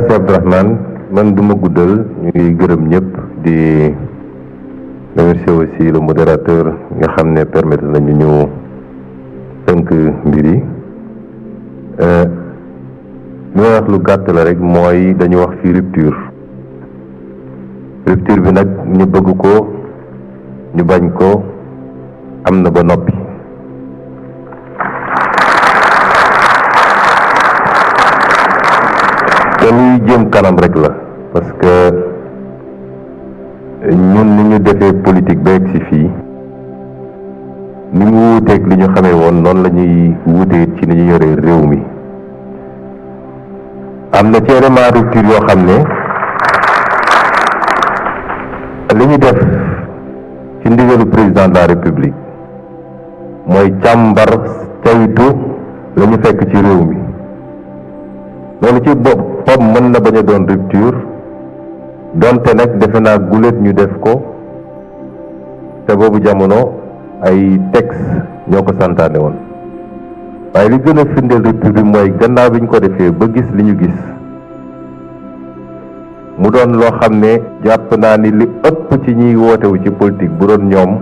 merci Abdourahmane man duma guddal ñu ngi gërëm ñëpp di remercier aussi le modérateur nga xam ne permettre nañu ñu tënk mbir yi li may wax lu gàtt la rek mooy dañu wax fi rupture bi nag ñu bëgg ko ñu bañ ko am na ba noppi te luy jëm kanam rek la parce que ñun ni ñu defee politique ba egg si fii ni mu wuuteeg li ñu xamee woon noonu la ñuy wuutee ci ni ñu yoree réew mi am na ci élément rupture yoo xam ne li ñu def ci ndigalu président de la république mooy càmbar caytu la ñu fekk ci réew mi loolu ci boppam mën na bañ a doon rupture donte nag defe naa guléet ñu def ko te boobu jamono ay texte ñoo ko santaane woon waaye li gën a firndeel rupture bi mooy gannaaw bi ñu ko defee ba gis li ñu gis mu doon loo xam ne jàpp naa ni li ëpp ci ñiy wootewu ci politique bu doon ñoom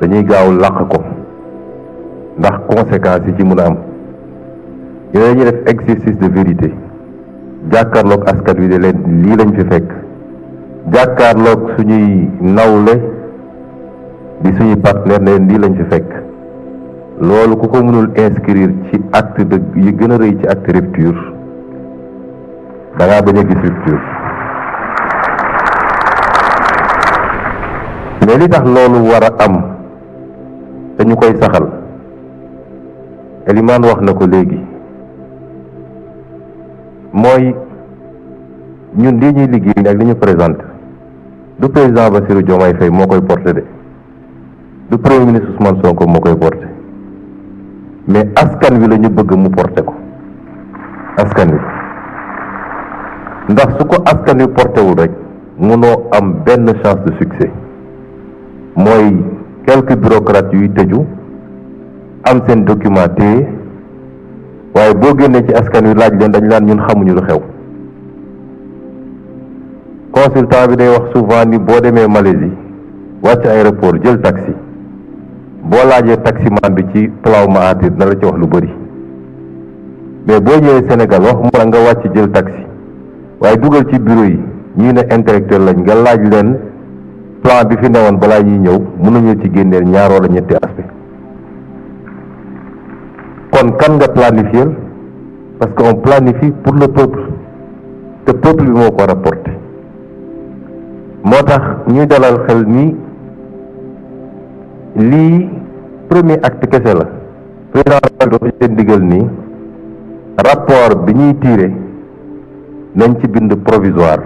dañuy gaaw làq ko ndax conséquences yi ci mun a am ñu dañuy def exercice de vérité jàkkaarloog askan wi de leen lii lañ fi fekk jàkkaarloog suñuy nawle di suñuy partenaire ne leen lii lañ fi fekk loolu ku ko mënul inscrire ci acte de yi gën a rëy ci acte rupture da ngaa bañ a gis rupture mais li tax loolu war a am te ñu koy saxal Elimane wax na ko léegi mooy ñun lii ñuy liggéey ak li ñu présenté du président Bassirou Diomaye Faye moo koy porté de du premier ministre Ousmane Sonko moo koy porté mais askan wi la ñu bëgg mu porté ko askan wi ndax su ko askan wi porté wul rek mënoo am benn chance de succès mooy quelques bureaucrates yuy tëju am seen document téye waaye boo génnee ci askan wi laaj leen dañ laan ñun xamuñu lu xew consultant bi day wax souvent ni boo demee Malaisie wàcc aéroport jël taxi boo laajee taximan bi ci Plaw Mahathir na la ci wax lu bëri mais boo ñëwee Sénégal wax mu nga wàcc jël taxi waaye dugal ci bureau yi ñii ne intellectuel lañ nga laaj leen plan bi fi newoon balaa ñuy ñëw mënuñu ci génneel ñaar wala ñetti aspect kon kan nga planifier parce que on planifie pour le peuple te peuple bi moo ko war a porter moo tax ñuy dalal xel ni lii premier acte kese la président dafa leen digal ni rapport bi ñuy tiire nañ ci bind provisoire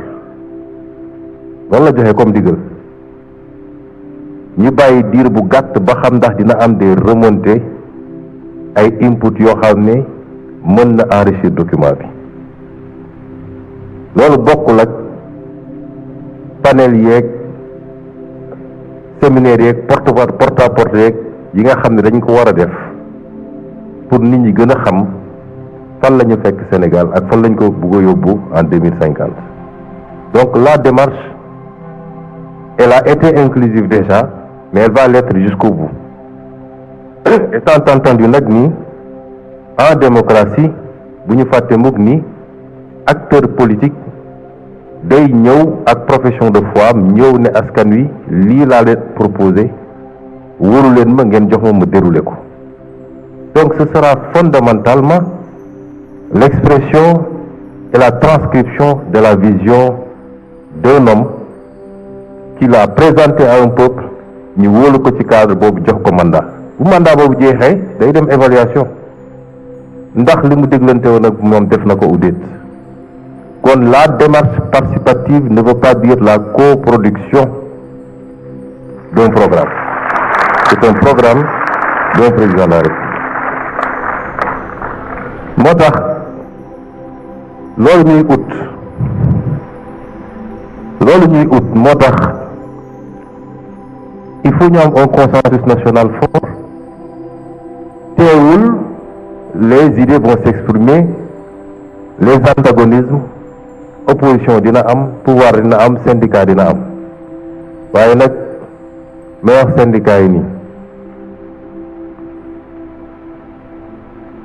loolu la joxe comme digal ñu bàyyi diir bu gàtt ba xam ndax dina am des remontées ay input yoo xam ne mën na enrichir document bi loolu bokkul ak panel yeeg séminaire yeeg porte à porte yeeg yi nga xam ne dañ ko war a def pour nit ñi gën a xam fan la ñu fekk Sénégal ak fan lañ ko bëgg a yóbbu en 2050 donc la démarche elle a été inclusive déjà mais elle va l'être jusqu'au bout étant entendu nag ni en démocratie bu ñu fàtte mukk ni acteur politique day ñëw ak profession de foi am ñëw ne askan wi lii laa leen proposé wóoru leen ma ngeen jox ma déroulé ko donc ce sera fondamentalement l'expression et la transcription de la vision d'un homme qui l'a présenté à un peuple ñu wóolu ko ci cadre boobu jox ko mandat bu mandat boobu jeexee day dem évaluation ndax li mu déglante woon ak moom def na ko ou déet kon la démarche participative ne veut pas dire la coproduction d'un programme c'est un programme d'un président de la République moo tax loolu ñuy ut moo tax il faut ñu am un consensus national fort teewul les idées vont s'exprimer les antagonismes opposition dina am pouvoir dina am syndicat dina am waaye nag may wax syndicat yi nii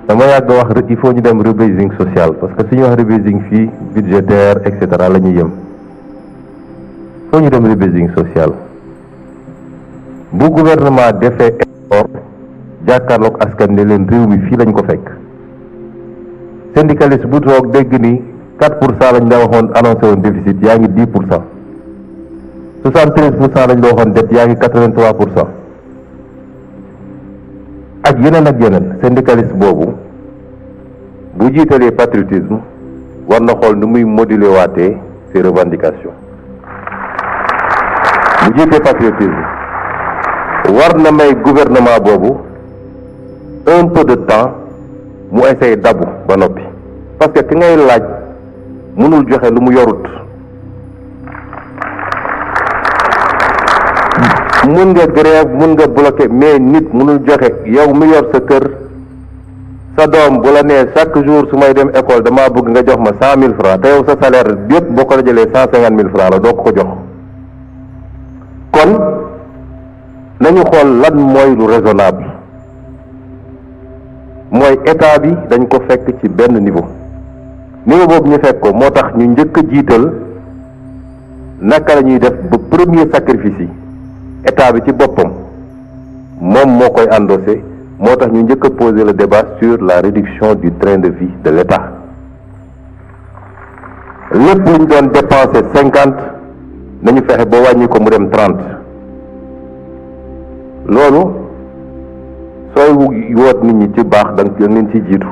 dama yàgg wax il faut ñu dem rebasing social parce que suñu wax rebasing fii budgétaire et cetera la ñuy yëm foo ñu dem rebasing social bu gouvernement defee effort jàkkaarloog askan ne leen réew mi fii lañ ko fekk syndicaliste bu toog dégg ni 4% lañ la waxoon annoncé woon déficit yaa ngi 10%. 73% lañ la waxoon dette yaa ngi 83%. ak yeneen syndicaliste boobu bu jiitalee patriotisme war na xool nu muy moduler waatee ses revendications bu jiitee patriotisme war na may gouvernement boobu un peu de temps mu essayer dabu ba noppi parce que ki ngay laaj mënul joxe lu mu yorut mun nga grève mun nga bloquer mais nit mënul joxe yow mi yor sa kër sa doom bu la nee chaque jour su may dem école dama bëgg nga jox ma 100 000 francs te yow sa salaire yépp boo ko dajalee 150 000 francs la doo ko jox kon nañu xool lan mooy lu raisonnable mooy état bi dañ ko fekk ci benn niveau boobu ñu fekk ko moo tax ñu njëkk a jiital naka la ñuy def ba premier sacrifice yi état bi ci boppam moom moo koy endossé moo tax ñu njëkk a poser le débat sur la réduction du train de vie de l'état lépp lu ñu doon dépensé 50 nañu fexe ba wàññi ko mu dem 30 loolu sooy woot nit ñi ci baax da nga leen ci jiitu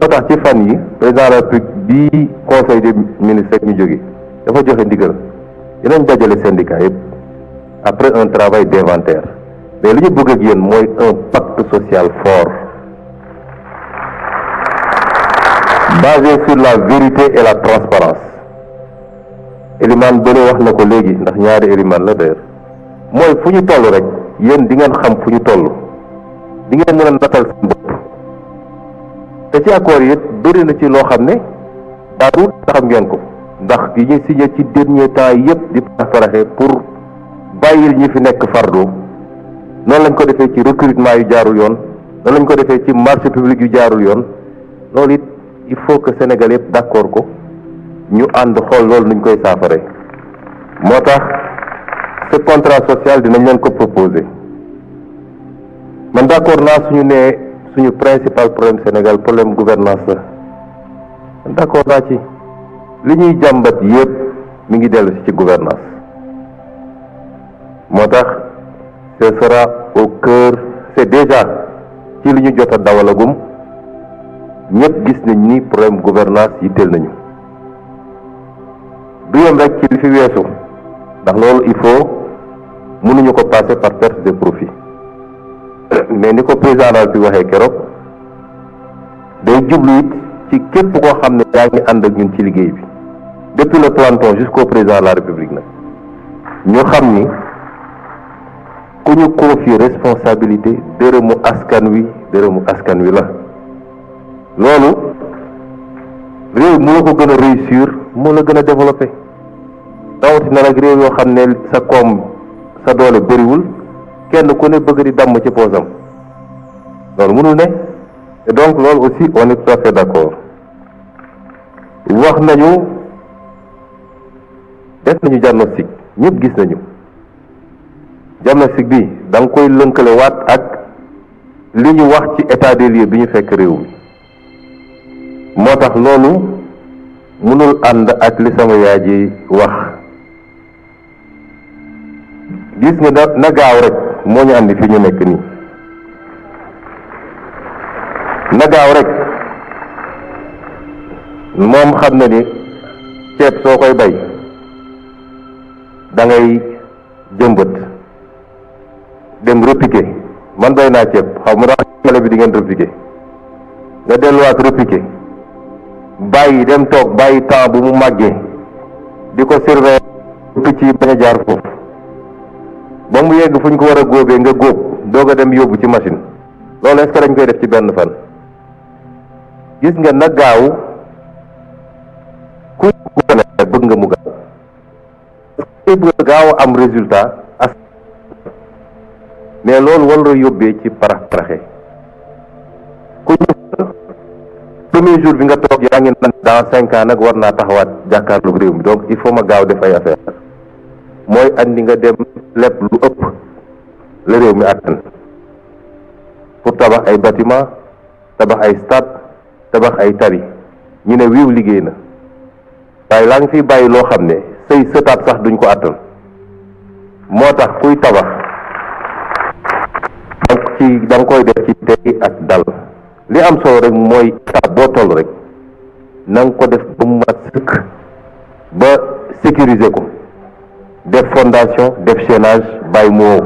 moo tax ci fan yi président de la République bi conseil des ministres ñu jóge dafa joxe ndigal dinañ dajale syndicat yëpp après un travail d'inventaire mais li ñu bëgg ak yéen mooy un pacte social fort basé sur la vérité et la transparence Elimane bële wax na ko léegi ndax ñaari Elimane la d'ailleurs mooy fu ñu toll rek yéen di ngeen xam fu ñu toll di ngeen mën a natal seen bopp te ci accord yi bëri na ci loo xam ne daarul xam ngeen ko ndax yi ñu signé ci dernier temps yëpp di paraxe pour bàyyil ñi fi nekk fardo noonu lañ ko defee ci recrutement yu jaarul yoon noonu lañ ko defee ci marché public yu jaarul yoon loolu it il faut que Sénégal yëpp d'accord ko ñu ànd xool loolu nuñ koy saafare moo tax ce contrat social dinañ leen ko proposer man d'accord naa suñu nee suñu principal problème Sénégal problème gouvernance la man d'accord naa ci li ñuy jàmbat yépp mi ngi dellu ci gouvernance moo tax ce sera au cœur c'est déjà ci li ñu jot a dawalagum ñëpp gis nañ ni problème gouvernance yitteel nañu du yem rek ci li fi weesu ndax loolu il faut mënuñu ko passer par perte de profit mais ni ko président daal bi waxee keroog day jublu it ci képp koo xam ne yaa ngi ànd ak ñun ci liggéey bi depuis le planton jusqu'au président de la République nag ñu xam ni ku ñu confier responsabilité dërëmu askan wi la loolu réew mu la ko gën a réussir moo la gën a développé rawatina nag réew yoo xam ne sa koom sa doole bëriwul kenn ku ne bëgg di damm ci poosam loolu mënul ne et donc loolu aussi on est tout à fait d'accord wax nañu def nañu diagnostic ñëpp gis nañu diagnostic bi da nga koy lënkale waat ak li ñu wax ci état des lieux bi ñu fekk réew mi moo tax loolu mënul ànd ak li sama yaay ji wax gis nga na gaaw rek moo ñu andi fi ñu nekk nii na gaaw rek moom xam na ni ceeb soo koy bay da ngay jëmbët dem repiquer man bay naa ceeb xaw ma ndax xale bi di ngeen repiquer nga delluwaat repiquer bàyyi dem toog bàyyi temps bu mu màggee di ko surveiller picc yi bañ a jaar foofu ba mu yegg fu ñu ko war a góobee nga góob doog a dem yóbbu ci machine loolu est-ce que dañ koy def ci benn fan gis nga na gaaw ku nga mu gaaw bëgg gaaw a am résultat mais loolu wala yóbbee ci parax-paraxe ku ñu premier jour bi nga toog yaa ngi naan dans 5 ans nag war naa taxawaat jàkkaarloog réew mi donc il faut ma gaaw def ay affaire mooy andi nga dem lépp lu ëpp la réew mi àttan pour tabax ay bâtiment tabax ay stade tabax ay tali ñu ne wiiw liggéey na waaye laa ngi fiy bàyyi loo xam ne say sëtaat sax duñ ko àttan moo tax kuy tabax da nga koy def ci tey ak dal li am solo rek mooy état boo toll rek na nga ko def ba mu mat sëkk ba sécuriser ko def fondation def chaînage bàyyi mu wow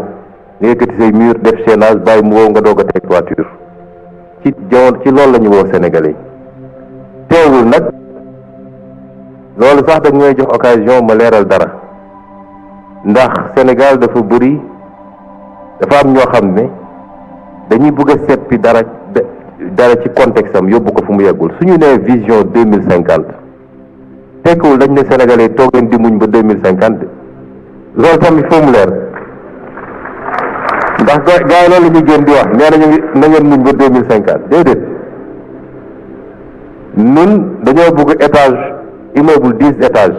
nga yëkkati say mur def chaînage bàyyi mu wow nga doog a teg toiture ci jamono ci loolu la ñu woo Sénégalais yi teewul nag loolu sax dañ ñooy jox occasion ma leeral dara ndax Sénégal dafa bëri dafa am ñoo xam ne dañuy bëgg a seppi dara ci contexte am yóbbu ko fu mu yeggul suñu nee vision 2050 tekkiwul dañ ne Sénégalais toog leen di muñ ba 2050 loolu tamit foo mu leer ndax gars yi loolu la ñuy gën di wax nee nañu na ngeen muñ ba 2050 déedéet nun dañoo bëgg étage immeuble 10 étages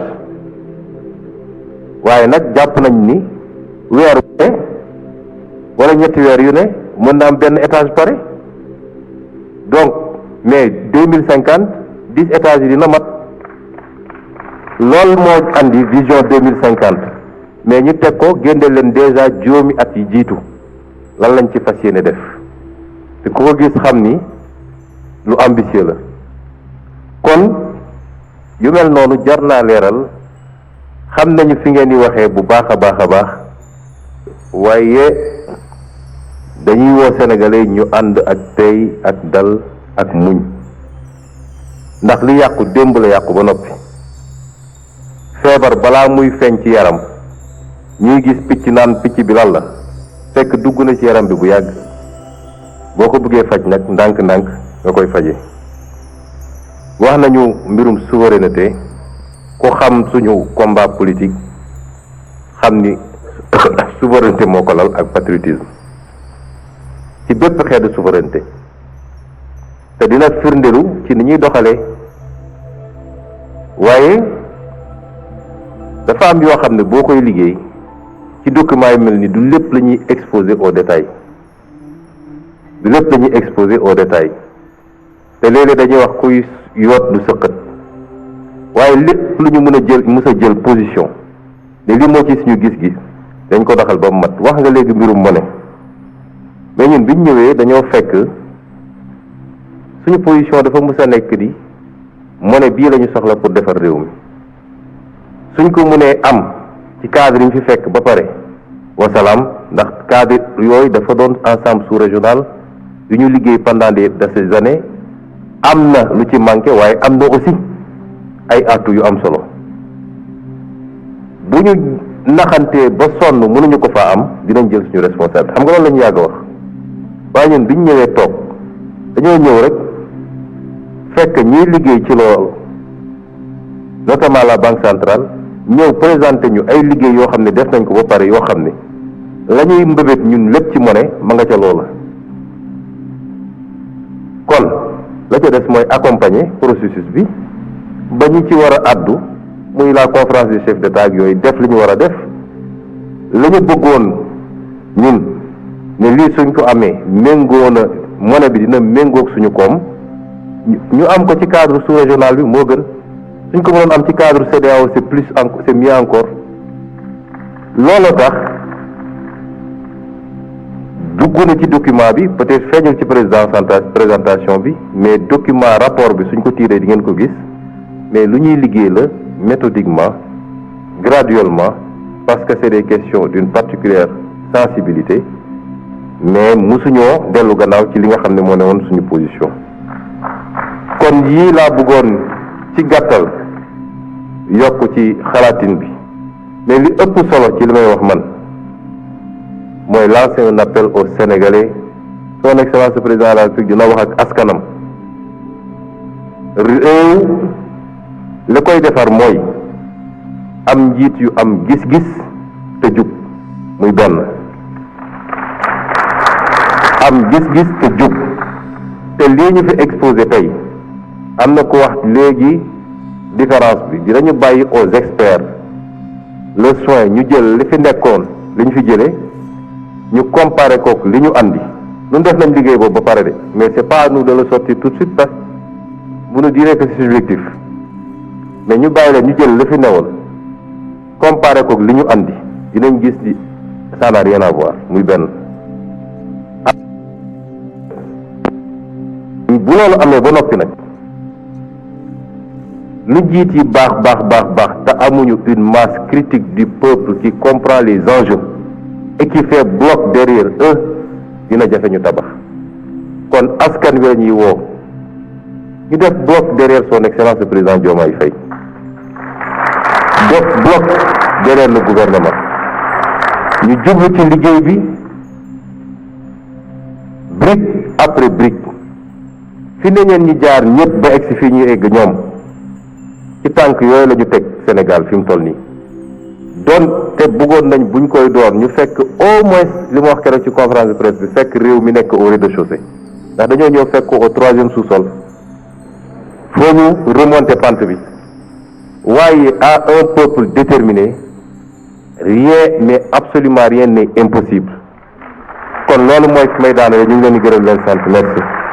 waaye nag jàpp nañ ni weer yu ne wala ñetti weer yu ne mën na am benn étage pare donc mais 2050 10 étages yi dina mat loolu moo andi vision 2050 mais ñu teg ko génne leen déjà juróomi at yi jiitu lan lañ ci fas yéene def te ku ko gis xam ni lu ambitieux la kon yu mel noonu jar naa leeral xam nañu fi ngeen di waxee bu baax a baax a baax waaye dañuy woo Sénégalais ñu ànd ak tey ak dal ak muñ ndax li yàqu démb la yàqu ba noppi feebar balaa muy feeñ ci yaram ñuy gis picc naan picc bi lan la fekk dugg na ci yaram bi bu yàgg boo ko bëggee faj nag ndànk-ndànk nga koy faje wax nañu mbirum souveraineté ku xam suñu combat politique xam ni souveraineté moo ko lal ak patriotisme ci bépp xeetu souveraineté te dina firndelu ci ni ñuy doxalee waaye dafa am yoo xam ne boo koy liggéey ci document yi mel ni du lépp la ñuy exposé au détail du lépp la ñuy exposé au détail te léeg-léeg dañuy wax kuy yoot du sëqët waaye lépp lu ñu mën a jël mës a jël position ne li moo ci suñu gis-gis dañ ko doxal ba mu mat wax nga léegi mbirum monnaie mais ñun biñ ñëwee dañoo fekk suñu position dafa mës a nekk di monnaie bii la ñu soxla pour defar réew mi suñ ko mënee am ci cadre yi ñu fi fekk ba pare wasalaam ndax cadre yooyu dafa doon ensemble sous-régional yu ñu liggéey pendant de ces années am na lu ci manqué waaye am na aussi ay atu yu am solo bu ñu naxantee ba sonn mënuñu ko faa am dinañ jël suñu responsabilité xam nga loolu la ñu yàgg a wax waaye ñun biñ ñëwee toog dañoo ñëw rek fekk ñiy liggéey ci loolu notamment la banque centrale ñëw présenté ñu ay liggéey yoo xam ne def nañ ko ba pare yoo xam ne la ñuy mbébét ñun lépp ci monnaie ma nga ca loola kon la ca des mooy accompagner processus bi ba ñu ci war a addu muy la conférence des chefs d'État ak yooyu def li ñu war a def la ñu bëggoon ñun ne lii suñ ko amee méngoo na monnaie bi dina méngoog suñu koom ñu am ko ci cadre sous-régional bi moo gën suñ ko mënoon am ci cadre CEDEAO c'est plus encore c'est mieux encore loolu tax dugg na ci document bi peut-être feeñul ci présentation bi mais document rapport bi suñ ko tiiree di ngeen ko gis mais lu ñuy liggéey la méthodiquement graduellement parce que c'est des questions d'une particulière sensibilité mais musuñoo dellu gannaaw ci li nga xam ne moo ne woon suñu position kon yii laa bëggoon ci gàttal yokk ci xalaatin bi mais li ëpp solo ci li may wax man mooy lancer un appel aux Sénégalais son excellence le président de la République dina wax ak askanam réew li koy defar mooy am njiit yu am gis-gis te jub muy benn am gis-gis te jub te lii ñu fi exposé tey am na ko wax léegi différence bi dinañu bàyyi aux experts le soin ñu jël li fi nekkoon li ñu fi jëlee ñu comparer kook li ñu andi ñun def nañ liggéey boobu ba pare de mais c'est pas à nous de le sortir tout de suite parce que vous nous direz que c'est subjectif mais ñu bàyyi leen ñu jël li fi newoon comparer kook li ñu andi dinañ gis ni ça n'a rien à voir muy benn. bu loolu amee ba noppi nag lu jiit yi baax te amuñu une masse critique du peuple qui comprend les enjeux et qui fait bloc derrière eux dina jafe ñu tabax kon askan wi ñuy woo ñu def bloc derrière son excellence le président Diomaye Faye def bloc derrière le gouvernement ñu jublu ci liggéey bi brique après brique fi ne ñeen ñi jaar ñëpp ba egsi fii ñu egg ñoom ci tànk yooyu la ñu teg Sénégal fi mu toll nii doon te bëggoon nañ buñ koy door ñu fekk au moins li ma wax keroog ci conférence de presse bi fekk réew mi nekk au rez-de-chaussée ndax dañoo ñëw fekk ko au 3e sous-sol foo ñu remonter pente bi waaye à un peuple déterminé rien mais absolument rien n'est impossible kon loolu mooy fi may daanale ñu ngi leen di gërëm leen sant merci.